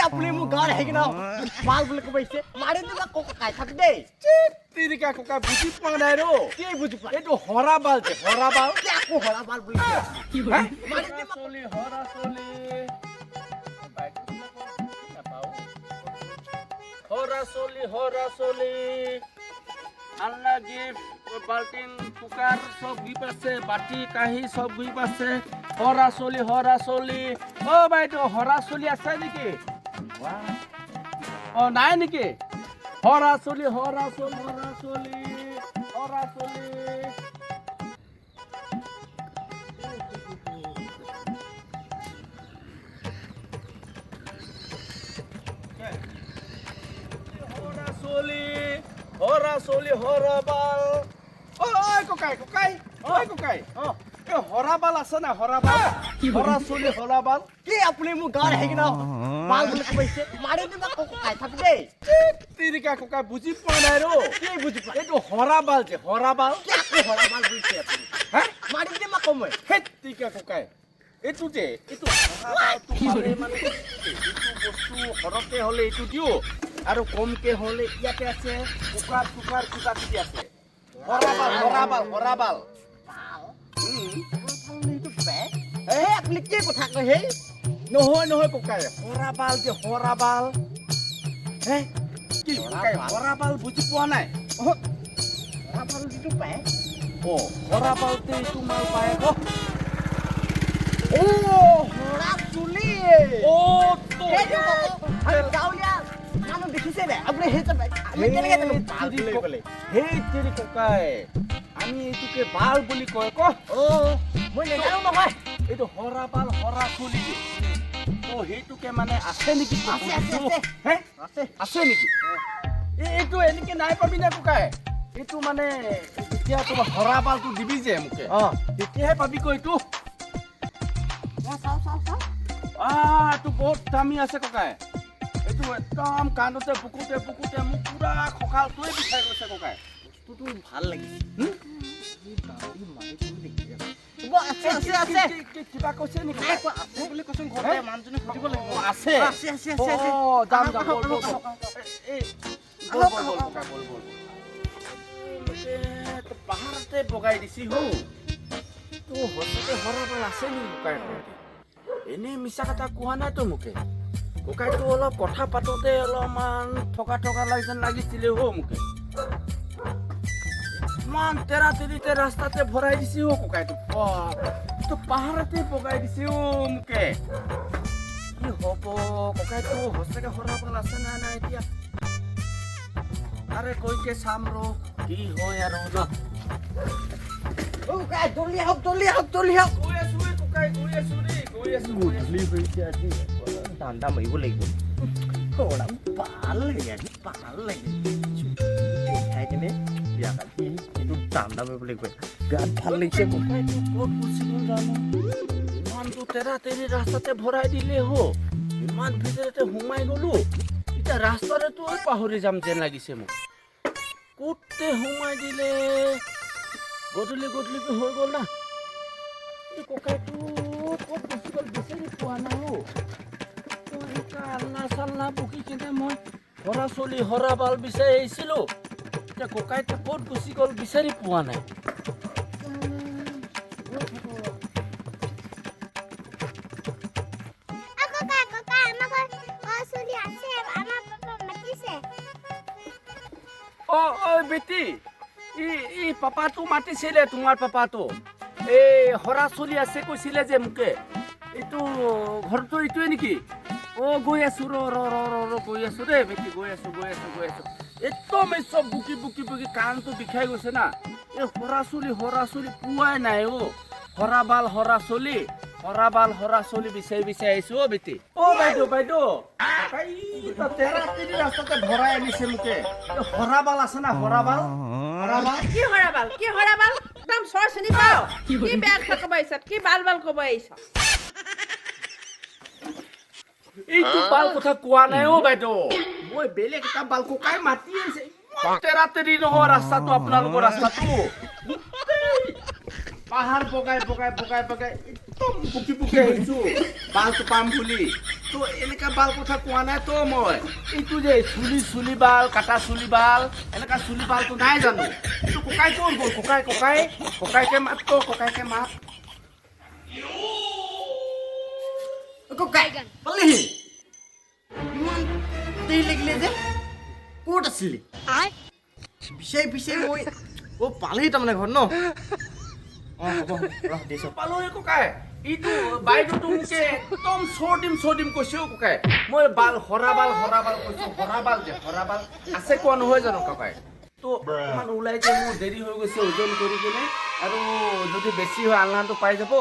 আপুনি মোক গাঁৱত আহি কিনে বাল বুলি ক'ব আহিছে? মাৰি দিবা ককাই, থাক দেই। তিৰিকা ককাই, বুজি পোৱা নাই ৰ। কি বুজি পোৱা? এইটো হৰা বাল যে, হৰা বাল। কি আকৌ হৰা বাল বুলি কয়? হে? মাৰি দিবা। চলি হৰা চলি, নাপাওঁ। হৰা চলি, হৰা চলি, আলনা গিফ্ট, বাল্টিং, কুকাৰ চব গিফ্ট আছে, বাতি কাঁহী চব গিফ্ট আছে। হৰা চলি, হৰা চলি, অ বাইদেউ, হৰা চলি আছে নেকি? অ নাই নেকি? হৰা চলি, হৰা চলি, হৰা চলি, হৰা চলি, হৰা চলি, হৰা চলি, হৰা বাল। ঐ ককাই, ককাই, ঐ ককাই। অ। এই হৰা বাল আছে না? হৰা বাল, হৰা চলি, হৰা বাল। কি আপুনি মোক গাঁৱত আহি কিনে বাল বুলি ক'ব আহিছে? মাৰি দিবা ককাই, থাক দেই। তিৰিকা ককাই, বুজি পোৱা নাই ৰ। কি বুজি পোৱা? এইটো হৰা বাল যে, হৰা বাল। কি আকৌ হৰা বাল বুলি কয় আপুনি? হে? মাৰি দিম আকৌ মই। সেই তিৰিকা ককাই, এইটো যে এইটো হৰা বালটো পালে মানে এইটো বস্তু সৰহকে হ'লে এইটো দিওঁ আৰু কমকে হ'লে ইয়াতে আছে কুকাৰ চুকাৰ কিবা কিবি আছে। হৰা বাল, হৰা বাল, হৰা বাল। বাল? উম। এইটো বেয়া। এই আপুনি কি কথা কয় হেই? নহয় নহয় ককাই, হৰা বাল যে, হৰা বাল। হে, কি ককাই, হৰা বাল বুজি পোৱা নাই? হৰা বাল যিটো পায়। অ, হৰা বালতে এইটো মাল পায় আকৌ। অ, হৰা চুলি। অ তো। সেইটো কওক। আমি গাঁৱলীয়া মানুহ দেখিছে নাই আপুনি? সেইটো আমি কেনেকে জানো বাল বুলি ক'লে? সেই তেৰি ককাই, আমি এইটোকে বাল বুলি কয় ক। অ, মই নাজানো নহয়। এইটো হৰা বাল, হৰা চুলি যে, তো সেইটোকে মানে আছে নেকি? আছে, আছে, আছে। হে? আছে। আছে নেকি? এইটো এনেকে নাই পাবি না ককাই। এইটো মানে যেতিয়া তোমাৰ হৰা বালটো দিবি যে মোকে, তেতিয়াহে পাবি ক এইটো। মই চাওঁ, চাওঁ, চাওঁ। এইটো বহুত দামী আছে ককাই। এইটো একদম কাণতে বুকুতে বুকুতে মোক পুৰা কঁকালটোৱে বিষাই গৈছে ককাই। বস্তুটো ভাল লাগিছে। হুম? হ'ব, আছে, আছে, আছে। কিবা কৈছে নেকি? নাই কোৱা, আছে বুলি কৈছোন। ঘৰতে মানুহজনে সুধিব লাগিব। অ, আছে। আছে, আছে, আছে, আছে। অ, যাম, যাম। আহক, ব'ল, ব'ল, আহক, ব'ল। আহক, আহক। এই, ব'ল, ব'ল, ব'ল, ককাই, ব'ল, ব'ল, ব'ল। মোকে তো পাহাৰতে বগাই দিছি হৌ। তো সঁচাকে হৰাবাল আছে নেকি ককাই ঘৰতে? এনেই মিছা কথা কোৱা নাইতো মোকে ককাইটো? অলপ কথা পাতোতে অলপমান থকা থকা যেন লাগিছিলে হৌ মোকে। ইমান তেৰা তেৰিতে ৰাস্তাতে ভৰাই দিছে অ ককাইটো। তো পাহাৰতে বগাই দিছে অ মোকে। কি হ'ব ককাইটো? সঁচাকে হৰাবাল আছে নাই নাই এতিয়া? আৰে কৈকে চাম ৰ কি হয় আৰু ন। অ, ককাই, জলদি আহক, জলদি আহক, জলদি আহক। গৈ আছো ঐ ককাই, গৈ আছো দেই, গৈ আছো, গৈ আছো। গধূলি হৈছে, আজি দান্দা মাৰিব লাগিব। হৰা ভাল লাগে, আজি ভাল লাগে খাই কেনে। বিৰাট আজি এইটো দান্দা মাৰিব লাগিব, বিৰাট ভাল লাগিছে মোক। ককাইটো ক'ত গুচি গ'ল জানো? ইমানটো তেৰা তেৰি ৰাস্তাতে ভৰাই দিলে হো, ইমান ভিতৰতে সোমাই গ'লো, এতিয়া ৰাস্তাতেতো পাহৰি যাম যেন লাগিছে মোক। ক'তে সোমাই দিলে? গধূলি গধূলি হৈ গ'ল না। এই ককাইটো ক'ত গুচি গ'ল বিচাৰি পোৱা নাই অ'। এনেকুৱা আলনা চালনা বকি কিনে মই হৰা চলি, হৰা বাল বিচাৰি আহিছিলোঁ। এতিয়া ককাইটো ক'ত গুচি গ'ল বিচাৰি পোৱা নাই। অ ককা, ককা, আমাৰ ঘৰত চুলি আছে, আমাৰ পাপা মাতিছে। অ ঐ বেটি, ই ই পাপাটো মাতিছিলে, তোমাৰ পাপাটো। এই হৰা চলি আছে কৈছিলে যে মোকে। এইটো ঘৰটো এইটোৱে নেকি? অ, গৈ আছো, ৰ ৰ ৰ ৰ ৰ, গৈ আছো দেই বেটি, গৈ আছো, গৈ আছো, গৈ আছো। একদম এই চব বুকি বুকি বুকি কাণটো বিষাই গৈছে না। এই হৰা চুলি, হৰা চুলি পোৱাই নাই অ'। হৰা বাল, হৰা চলি, হৰা বাল, হৰা চলি বিচাৰি বিচাৰি আহিছো অ' বেটি। অ বাইদেউ, বাইদেউ, তেৰা তেৰি ৰাস্তাতে ভৰাই আনিছে মোকে। এই হৰা বাল আছে না? হৰা বাল, হৰা বাল। কি হৰাবাল, কি হৰাবাল? একদম চৰ চিনি পাও? কি বেয়া কথা ক'ব আহিছ? কি বাল বাল ক'ব আহিছ? এইটো বাল কথা কোৱা নাই অ বাইদেউ, মই বেলেগ এটা বাল। ককাই মাতি আহিছে। ইমান তেৰা তেৰি নহয় ৰাস্তাটো, আপোনালোকৰ ৰাস্তাটো। গোটেই পাহাৰ বগাই বগাই বগাই বগাই একদম বুকি বুকি আহিছো বালটো পাম বুলি। তো এনেকা বাল কথা কোৱা নাই তো মই। এইটো যে চুলি বাল কাটা, চুলি বাল, এনেকা চুলি বালটো নাই জানো? এইটো ককাই ক'ত গ'ল? ককাই, ককাই, ককাইকে মাত তো, ককাইকে মাত। ককাই, পালেহি। ইমান দেৰি লাগিলে যে, ক'ত আছিলি? বিচাৰি বিচাৰি মই। অ', পালেহি তাৰমানে ঘৰত ন? অঁ, হ'ব হ'ব, ৰহ দিছোঁ। পালো ককাই। এইটো বাইদেউটো মোকে একদম চৰ দিম চৰ দিম কৈছে অ' ককাই। মই বাল হৰা বাল, হৰা বাল কৈছো, হৰা বাল যে, হৰা বাল আছে কোৱা নহয় জানো ককাই? তো অকণমান ওলাই যে মোৰ দেৰি হৈ গৈছে ওজন কৰি কিনে। আৰু যদি বেছি হয় আলনাটো পাই যাব,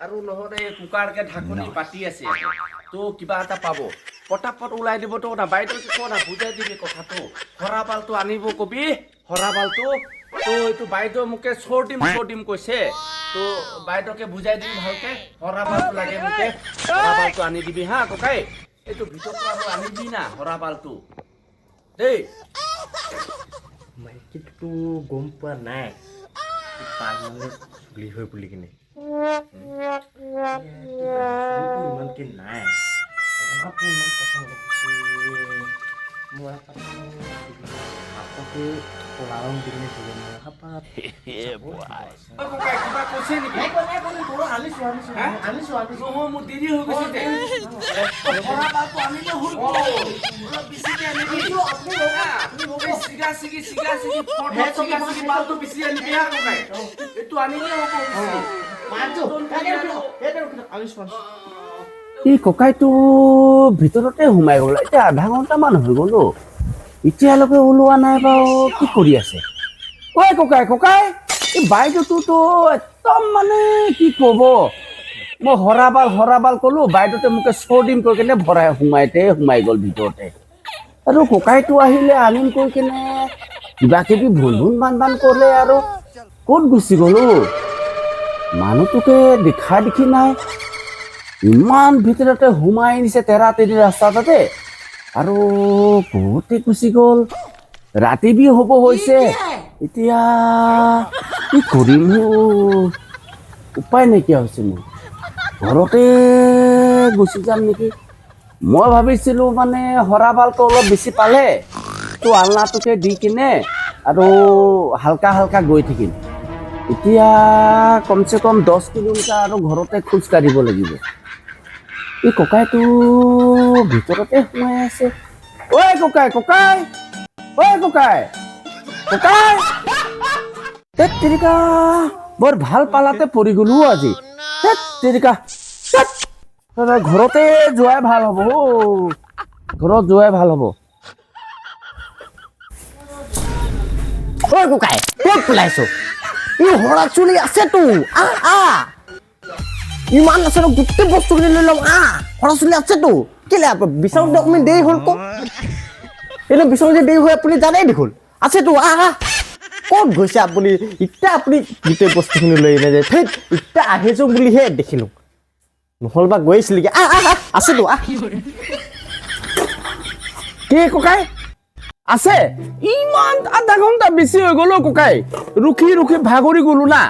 আৰু নহ'লে কুকাৰকে ঢাকনি পাতি আছে ইয়াতে। তো কিবা এটা পাব, পটাপট ওলাই দিব। তো না বাইদেউকে ক না, বুজাই দিবি কথাটো, হৰা বালটো আনিব কবি, হৰা বালটো। তো এইটো বাইদেউ মোকে চৰ দিম চৰ দিম কৈছে। তো বাইদেউকে বুজাই দিবি ভালকে, হৰা বালটো লাগে মোকে, হৰা বালটো আনি দিবি। হা ককাই, এইটো ভিতৰৰ পৰা আৰু আনিবি না হৰা বালটো দেই। মাইকীটোতো গম পোৱা নাই বাল মানে চুলি হৈ বুলি কিনে। চুলিটো ইমানকে নাই, ৰঙাটো ইমান পচন্দ লাগিছে মোৰ। হাততে ক'লা ৰং দি কিনে ধুলে মোৰ হাপাত। ঐ ককাই, কিবা কৈছে নেকি? আনিছো, আনিছো। হা? আনিছো, আনিছো। নহয়, মোৰ দেৰি হৈ গৈছে যে। হৰা বালটো আনিলে হৈ গ'ল, অলপ বেছিকে আনিবি। হা, এই চিগা চিগি, চিগা চিগি, ফট চিগা চিগি বালটো বেছি আনিবি। হা ককাই, এইটো আনিলে হ'ব বেছি। আনিছো, আনিছো। এই ককাইটো ভিতৰতে সোমাই গ'ল। এতিয়া আধা ঘণ্টামান হৈ গ'ল অ'। এতিয়ালৈকে ওলোৱা নাই বাৰু, কি কৰি আছে? ঐ ককাই, ককাই, এই বাইদেউটোতো একদম মানে কি ক'ব, মই হৰাবাল হৰাবাল ক'লো, বাইদেউতে মোকে চৰ দিম কৈ কেনে ভৰাই সোমাইতে সোমাই গ'ল ভিতৰতে। আৰু ককাইটো আহিলে আনিম কৈ কেনে কিবা কিবি ভুল ভুল বান বান ক'লে, আৰু ক'ত গুচি গ'ল অ'? মানুহটোকে দেখা দেখি নাই। ইমান ভিতৰতে সোমাই আনিছে তেৰা তেৰি ৰাস্তা তাতে, আৰু বহুতে গুচি গ'ল। ৰাতি বি হ'ব হৈছে এতিয়া, কি কৰিম অ'? উপায় নাইকিয়া হৈছে মোৰ। ঘৰতে গুচি যাম নেকি? মই ভাবিছিলোঁ মানে হৰাবালটো অলপ বেছি পালে তো আলনাটোকে দি কিনে আৰু হালকা হালকা গৈ থাকিম। এতিয়া কমচে কম 10 কিলোমিটাৰ আৰু ঘৰতে খোজ কাঢ়িব লাগিব। এই ককাইটো ভিতৰতে সোমাই আছে। ঐ ককাই, ককাই, ঐ ককাই, ককাই, ধেৎ তেৰিকা, বৰ ভাল পালাতে পৰি গলো আজি। ধেৎ তেৰিকা, ধেৎ। ঘৰতে যোৱাই ভাল হ'ব অ'। ঘৰত যোৱাই ভাল হ'ব। ঐ ককাই, ক'ত পলাইছ? ই হৰা চুলি আছেতো, আহ আহ। ইমান আছে ন, গোটেই বস্তুখিনি লৈ ল'ম। আহ, হৰা চুলি আছেতো। কেলে বিচাৰোঁতে অকণমান দেৰি হ'ল ক? এনে বিচাৰোঁতে দেৰি হৈ আপুনি জানেই দেখোন। আছেতো, আহ আহ। ক'ত গৈছে আপুনি এতিয়া? আপুনি গোটেই বস্তুখিনি লৈ নাযায়। ধেইত, এতিয়া আহিছোঁ বুলিহে দেখিলোঁ, নহ'ল বা গৈছিলিগে। আহ আহ আহ, আছেতো, আহ। কি ককাই, আছে? ইমান আধা ঘণ্টা বেছি হৈ গ'ল অ' ককাই, ৰখি ৰখি ভাগৰি গ'লো না।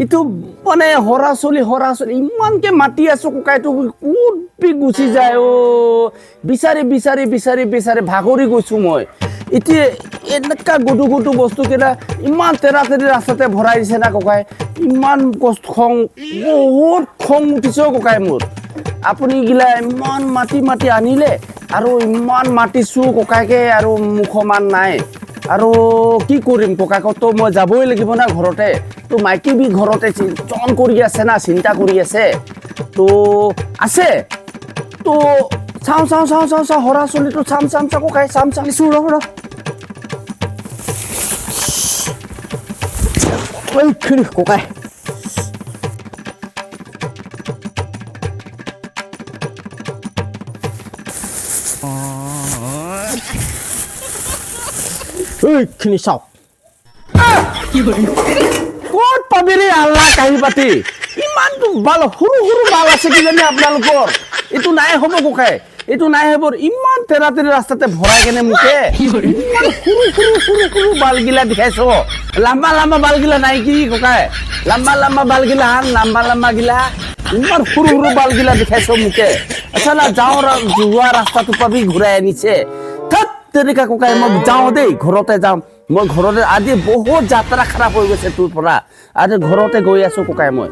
এইটো মানে হৰা চলি, হৰা চলি ইমানকে মাতি আছো ককাইটো, ক'ত বি গুচি যায় অ'। বিচাৰি বিচাৰি বিচাৰি বিচাৰি ভাগৰি গৈছো মই। এতিয়া এনেকুৱা গধু গধু বস্তুকেইটা ইমান তেৰা তেৰি ৰাস্তাতে ভৰাই দিছে না ককাই। ইমান কষ্ট, খং, বহুত খং উঠিছে অ' ককাই মোৰ। আপুনি গিলা ইমান মাতি মাতি আনিলে, আৰু ইমান মাতিছো ককাইকে, আৰু মুখমান নাই। আৰু কি কৰিম ককাকতো, মই যাবই লাগিব না ঘৰতে। তো মাইকী বি ঘৰতে চন কৰি আছে না, চিন্তা কৰি আছে। তো আছে তো, চাওঁ চাওঁ চাওঁ চাওঁ চাওঁ, হৰা চলিটো চাম চাম চাওঁ ককাই, চাম চাম। আনিছোঁ, ৰ ৰ। এইখিনি ককাই। এইখিনি চাওক। ক'ত পাবি ৰে আল্লাহ কাঁহী পাতি? ইমানটো বাল, সৰু সৰু বাল আছে কিজানি আপোনালোকৰ। এইটো নাই হ'ব ককাই। এইটো নাই সেইবোৰ ইমান তেৰা তেৰি ৰাস্তাতে ভৰাই কেনে মোকে ইমান সৰু সৰু সৰু সৰু বালগিলা দেখাইছ। লাম্বা লাম্বা বালগিলা নাই কি ককাই? লাম্বা লাম্বা বালগিলা আন, লাম্বা লাম্বা গিলা। ইমান সৰু সৰু বালগিলা দেখাইছ মোকে। আচ্ছা না, যাওঁ, যোৱা ৰাস্তাটো পাবি ঘূৰাই আনিছে। থাত তেনেকা ককাই, মই যাওঁ দেই, ঘৰতে যাওঁ মই ঘৰতে। আজি বহুত যাত্ৰা খাৰাপ হৈ গৈছে তোৰ পৰা। আজি ঘৰতে গৈ আছো ককাই মই।